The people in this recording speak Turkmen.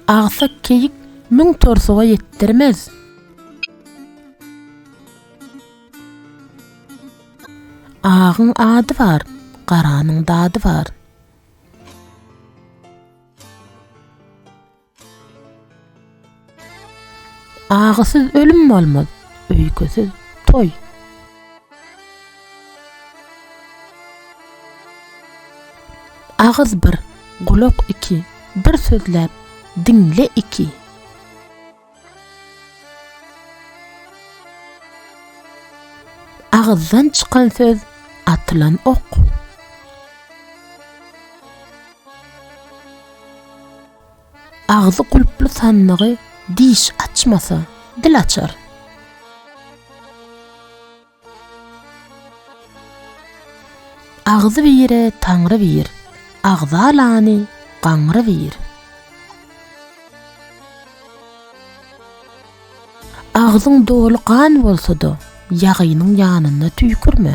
Agsak keýik müň torsuga ýetdirmez. Agyň ady bar, garanyň dady bar. Agysyz ölüm bolmaz, öýkesiz toý. Agyz bir, gulak iki, bir sözläp, diňle iki. Agyzdan çykan söz atylan ok. Agzy gulply sandygy diş açmasa, dil açar. Agzy bire Taňry bir, agzalany gaňry bir. Agzyň doly gan bolsa-da, ýagynyň ýanynda tüýkürme.